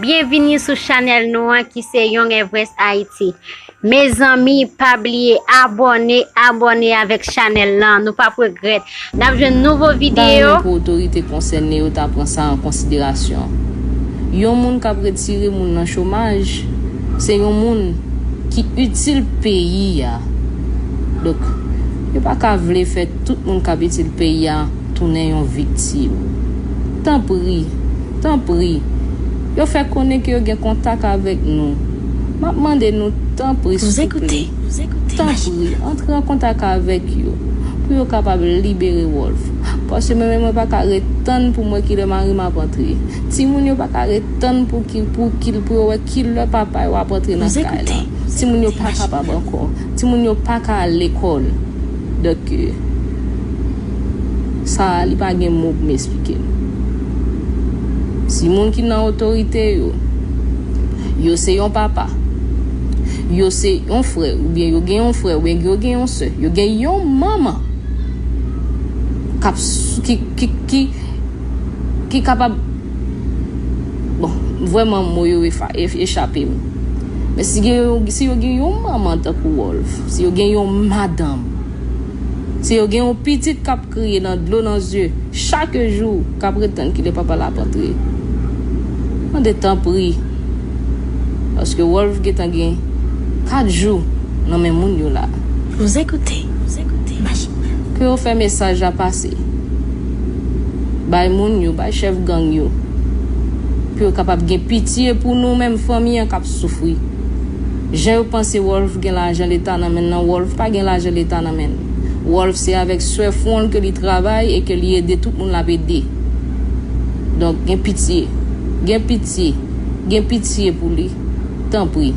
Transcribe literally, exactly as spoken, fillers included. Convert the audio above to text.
Byenvini sou chanèl nou an ki se Young Everest Haiti. Mezanmi, pa bliye abòne, abòne avèk chanèl lan, nou p ap regrèt. N ap jwenn nouvo videyo. N ta renmen pou otorite konsène yo ta pran sa an konsiderasyon. Yon moun k ap retire moun nan chomaj, se yon moun ki itil peyi a. Donk, yo pa ka vle fè tout moun k ap itil peyi a tounen yon viktim. Tanpri, tanpri, yo fè konnen ke yo gen kontak avèk nou. M ap mande nou, tanpri, souple, tanpri, antre an kontak avèk yo pou yo kapab libere Wolf. Paske mwen menm, mwen pa ka ret tann pou m wè kilè mari m ap antre. Timoun yo pa ka ret tann pou ki, pou ki, pou yo wè kilè papa yo ap antre nan kay la. Timoun yo pa kapab ankò. Timoun yo pa ka al lekòl. Donk, sa a, li pa gen mo pou m esplike l. Si moun ki nan otorite yo, yo se yon papa, yo se yon frè, oubyen yo gen yon frè, oubyen yo gen yon sè, yo gen yon manman k ap s-, ki, ki, ki, ki kapab, bon, vrèman mo yo efa-, e-, echape m. Men si gen, si yo gen yon manman tankou Wolf, si yo gen yon madanm, si yo gen yon pitit k ap kriye nan dlo nan zye chak jou, k ap ret tann kilè papa l ap antre, mande tanpri. Paske Wolf gentan gen kat jou nan men moun yo la. Vous écoutez, vous écoutez, Machine. Ke yo fè mesaj la pase. Bay moun yo, bay chèf gang yo. Pou yo kapab gen pitye pou nou menm fanmi an k ap soufri. Jan yo panse Wolf gen lajan leta nan men l nan, Wolf pa gen lajan leta nan men l. Wolf se avèk swè fwon l ke li travay e ke li ede tout moun l ap ede. Donk, gen pitye. Gen pitye. Gen pitye pou li. Tanpri.